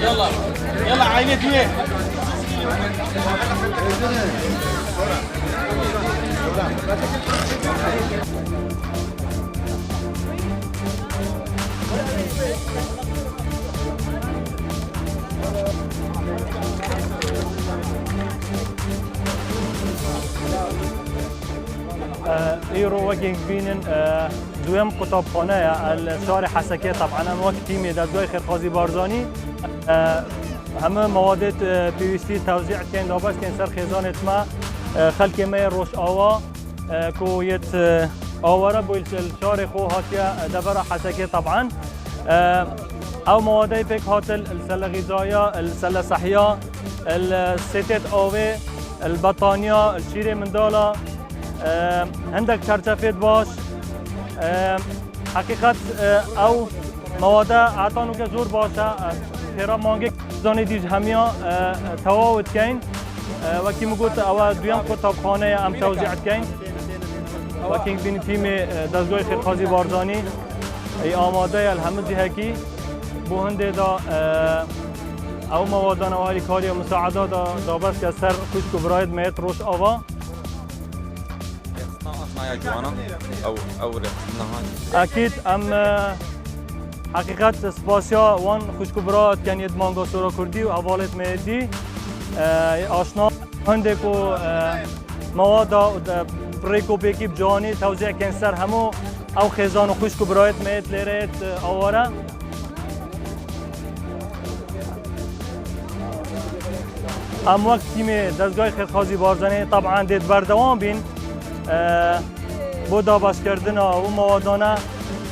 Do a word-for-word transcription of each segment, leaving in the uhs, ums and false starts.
يلا، يلا عائلة وين؟ Îro wekî bînin, e, duyem qutabxane ye, li şarê Hesekê, teb'an em wek tîmê Dezgahê Xêrxwazî Barzanî, e, hemû mewadê, e, pêwîstî tewzî dikin, dabeş dikin ser xêzanê me, e, xelkê me yê Rojava, e, ku yêt, e, aware bû, li şarê xwe hatiye, e, devera Hesekê, teb'an. E, ew mewadeyê pêk hatin, li sele xîzaya, li sele sehiya, li sêtêt avê, li betaniya, li şîrê mindala, e, hindek çerçefêt baş. E, heqîqet, e, ew mewade heta nûke zor baş e. E, pêra mangek zanê dî ji hemiya, e, tewaw dikeyn. E, wekî min got, ew e duyem qutabxane ye em tewzî dikeyn. Wekî bîn tîmê, e, Dezgahê Xêrxwazî Barzanî, ê amade ye li hemû cihekî. Bo hindê de, e, ew mewadan ew alîkariya misaada da, dabeş ke ser xwişk û birayêt me yêt Rojava. Rêxistina aşnaya ciwanan, ew, ew rêxistina hanî? Ekîd em, e, heqîqet spasiya wan xwişk û bira dikin yêt Manga Sora Kurdî û hevalêt me yê dî, e, aşna hindê ku, e, mewada û de rêk û pêkî bi ciwanî tewzî dikin ser hemû ew xêzan û xwişk û birayêt me yêt lêre yêt, e, aware. Em wek tîmê Dezgahê Xêrxwazî Barzanî, teb'an dê di berdewam bîn, e, bo dabeşkerdina ew mewadane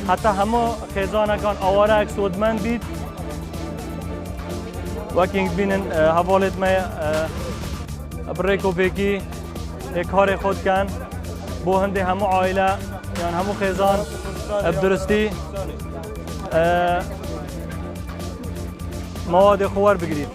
heta hemû xêzanekan aware ek sodmend bît. Wekî bînin, e, hevalêt me, e, bi rêk û pêkî ê karê xwe dikin. Bo hindê hemû aîle, yan hemû xêzan, e, bi duristî, e, mewadê xwe werbigirît.